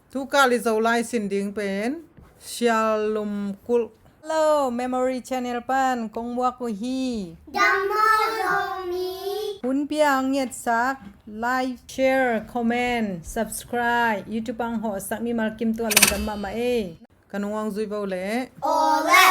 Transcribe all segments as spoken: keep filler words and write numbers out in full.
Tu kal i Zolai sin ding pen Sial Lum Kulh. Hello, Memory Channel pan kong muak uh hi. Dam maw Zomi. Hun pia ang ngetsak, like, share, comment, subscribe, YouTube ang hawhsak mimal kim tua lungdam mahmah ei. Ka nung ang zui vo le. Aw le.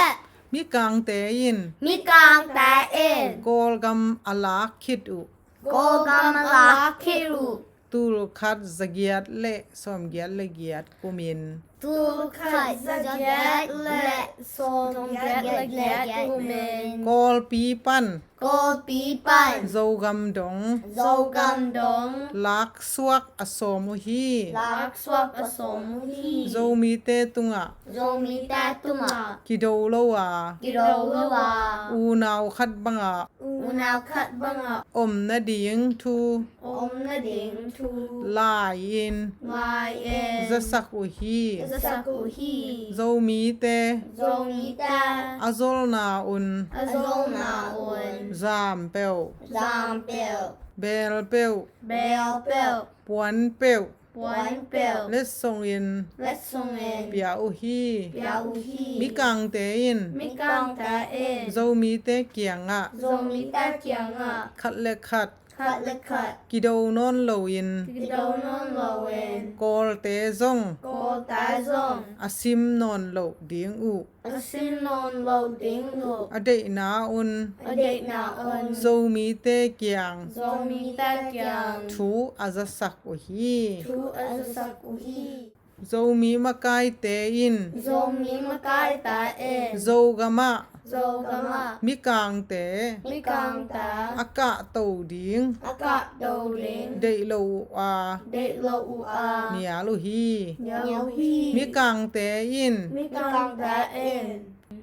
Mikangte in. Mikangte in. Kawlgam a lak khit uh. Kawlgam a lak khit uh. Tul khat za giat le sawm giat le giat kumin. Tul khat za giat le sawm giat le giat kumin. Kawlpi pan. Kawlpi pan. Zogam dong. Zogam dong. Laksuak a sawm uh hi. Laksuak a sawm uh hi. Zomite tungah. Zomite tungah. Kido lo a. Kido lo a. Unau khat bangah. Unau khat bangah. Om nading thu. Om nading thu. Lai-in. Lai-in. Zasak uh hi. Zasak uh hi. Zomite. Zomite. A zolna un. A zolna un. Zam peuh. Zam peuh. Bel peuh. Bel peuh. Puan peuh. Puan peuh. Letsongin. Letsongin. Pia uh hi. Pia uh hi. Mikangte in. Mikangte in. Zomite kiangah. Zomite kiangah. Khat le khat. Khat le khat. Kido nawn loin. Kido nawn loin. Kawlte zong. Kawlte zong. A sim nawn loh ding uh. A sim nawn loh ding uh. A deihna un. A deihna un. Zomite kiang. Zomite kiang. Thu a zasak uh hi. Thu a zasak uh hi. Zomi makaite in. Zomi makaite in. Zogamah. Zogamah. Mikangte. Mikangte. A kahto ding. A kahto ding. Deih lo uh a. Deih lo uh a. Nial uh hi. Nial uh hi. Mikangte in. Mikangte in.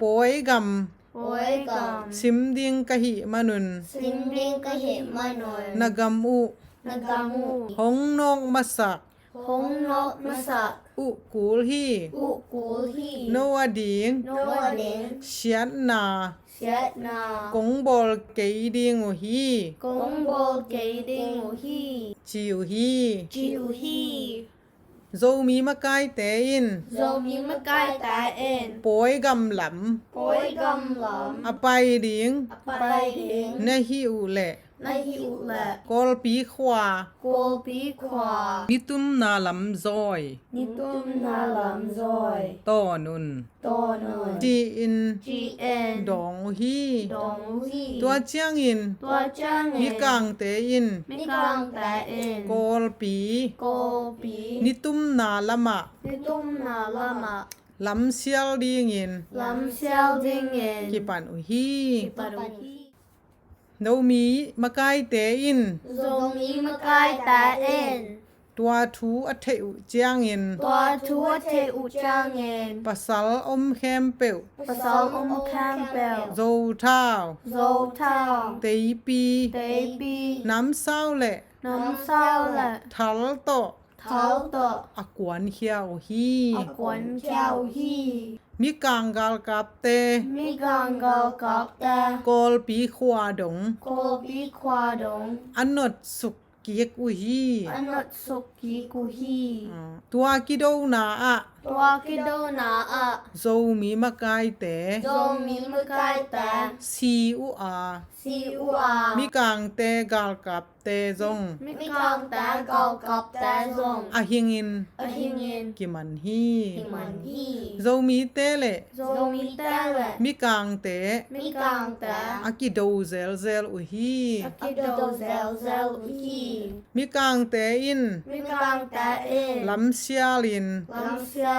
Pawi gam. Pawi gam. Sim ding ka hih manun. Sim ding ka hih manun. Na gam uh. Na gam uh. Hong nawk masak. Hong nawk masak. Uh kul hi. Uh kul hi. No a ding. No a ding. Siatna. Siatna. Kong bawl kei ding uh hi. Kong bawl kei ding uh hi. Ci uh hi. Ci uh hi. Zomi makaite in. Zomi makaite in. Pawi gam lam. Pawi gam lam. A pai ding. A pai ding. Na hih uh leh. Na hih uh leh. Kawlpi khua. Kawlpi khua. Nitumna lam zawi. Nitumna lam zawi. Tawn un. Tawn un. Ci-in. Ci-in. Dawng uh hi. Dawng uh hi. Tua ciangin. Tua ciangin. Mikangte in. Mikangte in. Kawlpi. Kawlpi. Nitumna lamah. Nitumna lamah. Lamsial dingin. Lamsial dingin. Kipan uh hi. Kipan uh hi. Zomi makaite in. Zomi makaite in. Tua thu a theih uh ciangin. Tua thu a theih uh ciangin. Pasal om khempeuh. Pasal om khempeuh. Zothau. Zothau. Teipi. Teipi. Namsau le. Namsau le. Thal tawh. Thal tawh. A kuankhia uh hi. A kuankhia uh hi. Mikang galkapte. Mikang galkapte. Kawlpi khua dong. Kawlpi khua dong. A notsuk kik uh hi. A notsuk kik uh hi. Ah, tua kidona ah. Tua kidona ah. Zomi makaite. Zomi makaite. Si uh a. Si uh a. Mikangte galkap te zong. Mikangte galkapte zong. A hingin. A hingin. Kiman hi. Kiman hi. Zomite le. Zomite le. Mikangte. Mikangte. A kido zelzel uh hi. A kido zelzel uh hi. Mikangte in. Mikangte in. Lamsialin. Lamsialin.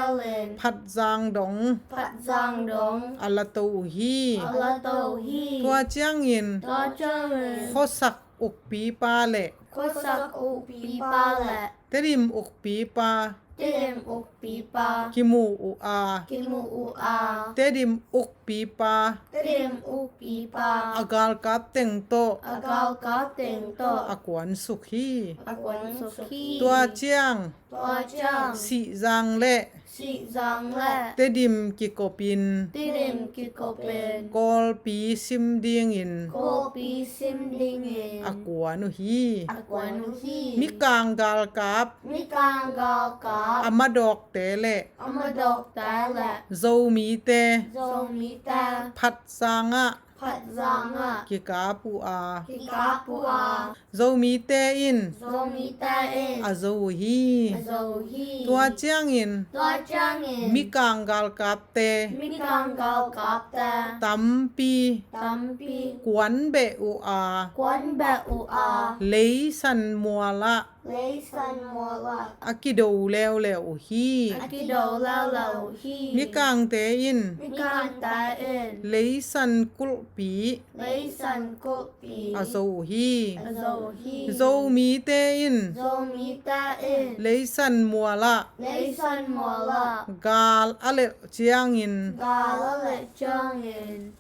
Phatzang dong. Phatzang dong. A lato uh hi. A lato uh hi. Tua ciangin. Tua ciangin. Khuasak ukpipa le. Khuasak ukpipa le. Tedim ukpipa. Tedim ukpipa. Kimu uh a. Kimu uh a. Tedim ukpipa. Tedim ukpipa. A galkap teng tawh. A galkap teng tawh. A kuansuk hi. A kuansuk hi. Tua ciang. Tua ciang. Sihzang le. Sihzang le Tedim kikopin Tedim kikopin Kawlpi sim dingin Kawlpi sim dingin a kuan uh hi. A kuan uh hi. Mikang galkap Mikang galkap a madawkte le a madawkte le Zomite Zomite Phatsang ah Phatsang ah kikap uh a kikap uh a Zomite in Zomite in a zo uh hi. A zo uh hi. Tua ciangin Tua ciangin Mikang galkapte Mikang galkapte tampi tampi kuan beh uh a kuan beh uh a Leisan mual ah Leisan mual ah a kido leuleu uh hi. A kido leuleu uh hi. Mikangte in Mikangte in Leisan kulhpi Leisan kulhpi a zo uh hi. A zo uh hi. Zomite in Zomite in Leisan mual ah Leisan mual ah gal a lelh ciangin gal a lelh ciangin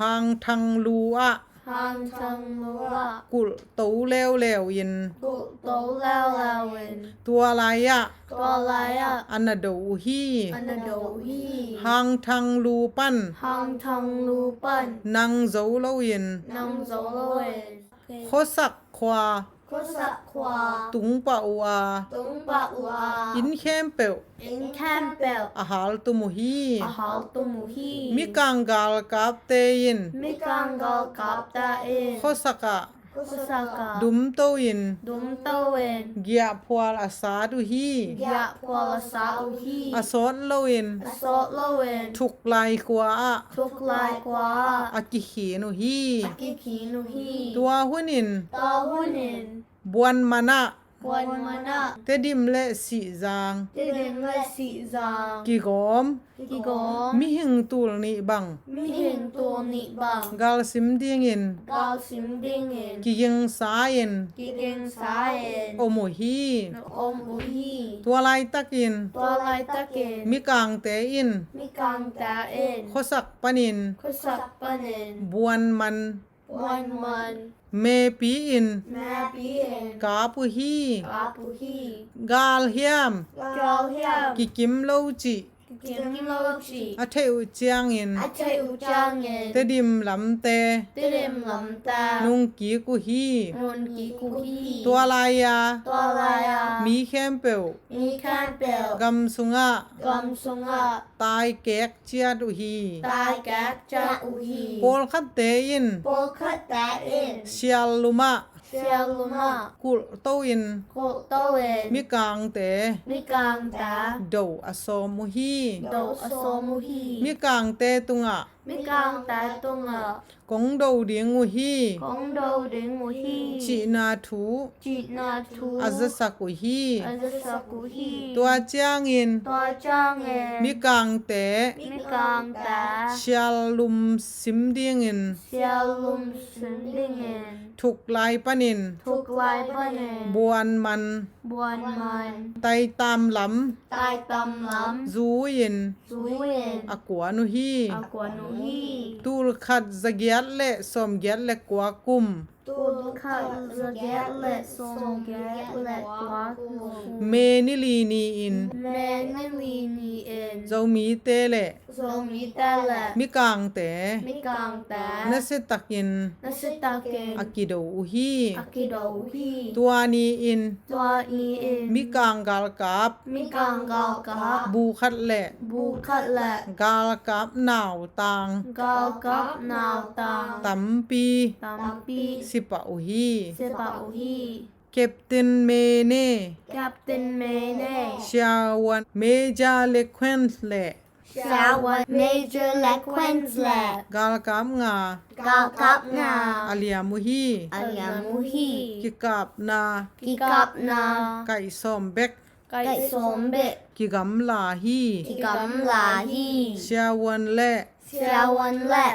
Hangthang lu ah Hangthang lu ah kulhto leuleu in kulhto leuleu in tua lai ah tua lai ah a na do uh hi. A na do uh hi. Hangthang lu pan Hangthang lu pan nang zo loin nang zo loin Khuasak khua Khuasak khua tung pah uh a tung pah uh a inn khempeuh inn khempeuh a haltum uh hi. A haltum uh hi. Mikang galkapte in Mikang galkapte in khuasak ah khuasak ah dumto in dumto in giahphual a sat uh hi. Giahphual a sat uh hi. A sawt loin a sawt loin thuklai khua ah thuklai khua ah a kikhin uh hi. A kikhin uh hi. Tua hunin tua hunin Buanman ah buanman ah Tedim le Sihzang Tedim le Sihzang kigawm kigawm mihing tul nih bang mihing tul nih bang galsim dingin galsim dingin kigingsa in kigingsa in om uh hi. Om uh hi. Tua laitakin tua laitakin Mikangte in Mikangte in khuasak panin khuasak panin buanman buanman mepi in mepi in kap uh hi. Kap uh hi. Gal hiam gal hiam kikim lo cih kikim lo cih a theih uh ciangin a theih uh ciangin Tedim lamte Tedim lamte nungkik uh hi. Nungkik uh hi. Tua lai-a tua lai-a mi khempeuh mi khempeuh gam sungah gam sungah taikek ciat uh hi. Taikek ciat uh hi. Pawlkhatte in pawlkhatte in sial lumah sial lumah kulhto in kulhto in mikangte mikangte do a sawm uh hi. Do a sawm uh hi. Mikangte tungah mikangte tungah kong do ding uh hi. Kong do ding uh hi. Cihna thu cihna thu a zasak uh hi. A zasak uh hi. Tua ciangin tua ciangin mikangte mikangte sial lum sim dingin sial lum sim dingin thuklai panin thuklai panin buanman buanman taitam lam taitam lam zui-in zui-in a kuan uh hi. A kuan uh hi. Tulkhat zagiat le sawmgiat le kua kum tulkhat zagiat le sawmgiat le kua kum May ni li ni-in May ni li ni-in Zomite le Zomite le mikangte mikangte nasiatakin nasiatakin a kido uh hi. A kido uh hi. Tua ni-in tua ni-in mikang galkap mikang galkap bu khat le bu khat le galkap nautang galkap nautang tampi tampi si pah uh hi. Si pah uh hi. Captain Mene Captain Mene Siavuan Major Lequens le Siavuan Major Lequens le galkap nga galkap nga a liam uh hi. A liam uh hi. Kikapna kikapna kaih sawm bek kaih sawm bek kigamla hi. Kigamla hi. Siavuan le siavuan le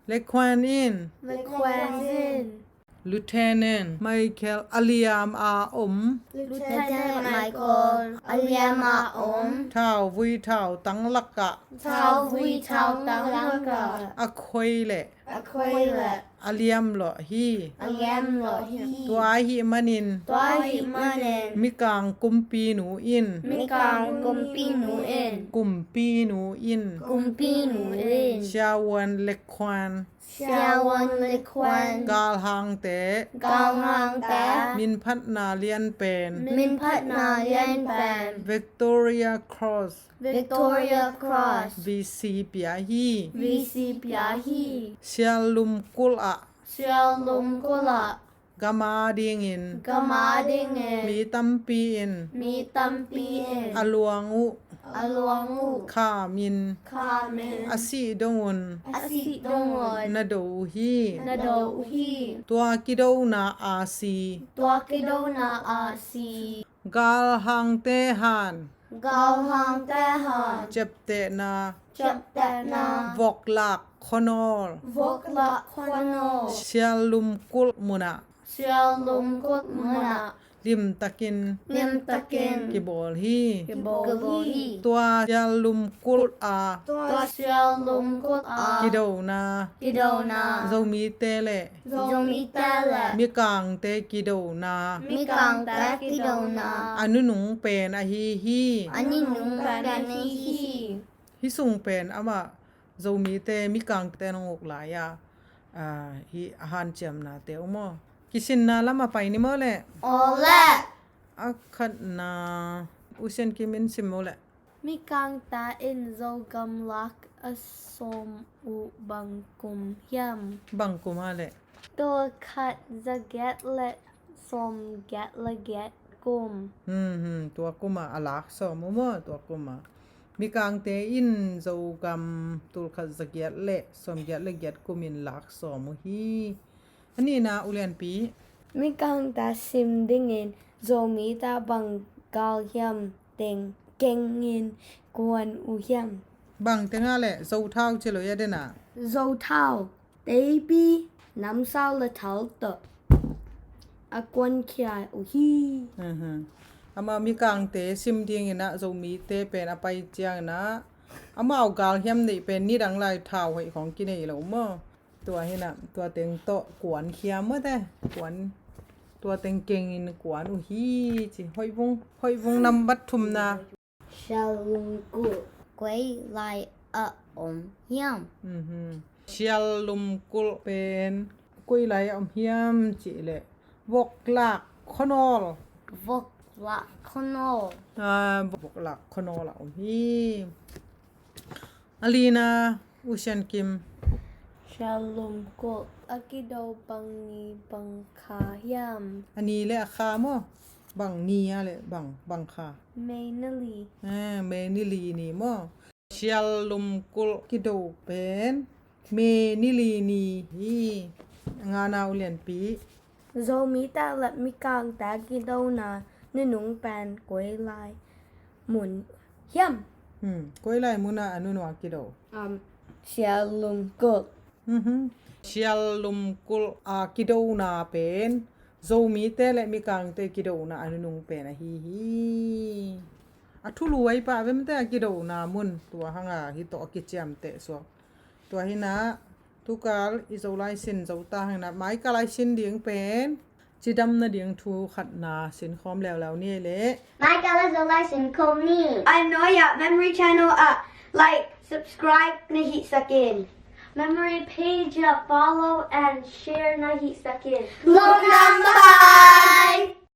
Lequens in Lequens in Lieutenant Michael a liam a om Lieutenant Michael a liam a om thauvui thautang lakah thauvui thautang lakah a khoi le a khoi le A liam lawh hi. A liam lawh hi. Tua ahih manin. Tua ahih manin. Mikang kumpinu in. Mikang kumpinu in. Kumpinu in. Kumpinu in. Siavuan Lekhuan. Siavuan Lekhuan. Galhangte. Galhangte. Minphatna lian pen. Minphatna lian pen. Victoria Cross. Victoria Cross. V C pia hi. V C pia hi. Siallum kulh ah. Siallum kulh ah. Gam a dingin. Gam a dingin. Mi tampi in. Mi tampi in. A luang uh. A luang uh. Khamin. Khamin. A sih dongun. A sih dongun. Na do uh hi. Na do uh hi. Tua kidona a si. Tua kidona a si. Galhangte han. Galhangte han. Ciaptehna. Ciaptehna. Voklak khuanawl. Voklak khuanawl. Siallum kulh munah. Siallum kulh munah. Limtakin. Limtakin. Kibawl hi. Kibawl hi. Tua siallum kulh a. Tua siallum kulh a. Kidona. Kidona. Zomite le. Zomite le. Mikangte kidona. Mikangte kidona. A nunung pen ahi hi. A nunung pen ahi hi. Hih sung pen amah Zomite Mikangte nong uk lai-a, ah, hih a hanciamnate uh maw. Kisinna lam a pai ni maw le. Aw le. A khatna, U Sian Kim in sim maw le. Mikangte in Zogam lak a sawm uh bang kum hiam? Bang kum a le. Tul khat za giat le sawm giat le giat kum. Hmm, hmm, tua kum a a lak sawm uh maw, tua kum a. Mikangte in Zogam tul khat za giat le sawm giat le giat kum in lak sawm uh hi. A nihna, U Lianpi. Mikangte sim dingin Zomite bang gal hiam teng kengin kuan uh hiam? Bang teng a le, Zothau ci lo a den a. Zothau, teipi, namsau le thal tawh a kuankhia uh hi. Aha. Amah Mikangte sim dingin ah Zomite pen a pai ciangin ah amau gal hiam neih pen nidang lai thau hoih khong kinei lo maw. Tua hi nah, tua teng tawh kuankhia mawte, kuan, tua teng kengin kuan uh hi ci. Hoih vung, hoih vung nambat thumna. Siallum kulh koi lai a om hiam? Mhm. Siallum kulh pen koi lai a om hiam cih leh voklak khuanawl. Voklak khuanawl. Ah, voklak khuanawl a om hi. A lina, U Sian Kim. Siallum kulh a kido bang ni bang kha hiam? A ni le a kha maw? Bang ni a le bang, bang kha? May ni li. Eh, May ni li ni maw? Siallum kulh kido pen May ni li ni hi. A ngana, U Lianpi. Zomite le Mikangte kidona nunung pen koi lai mun hiam? Hmm, koi lai mun ah a nunung a kido? Um, siallum kulh. Mhm. Siallum kulh a kidona pen Zomite le Mikangte kidona a nunung pen ahi hi. A thulu ai pah vemte a kidona mun, tua hang a hih tawh a kiciamteh suak. Tua hi nah, tukal i Zolai sin zo ta hang nah, maikal a i sin ding pen cidam nading thu khatna sin khawm leuleu ni ei leh. Maikal a Zolai sin khawm ni. A Noya Memory Channel ah like, subscribe na hihsak in. Memory page ah follow and share na hihsak in. Lungdam, bye bye.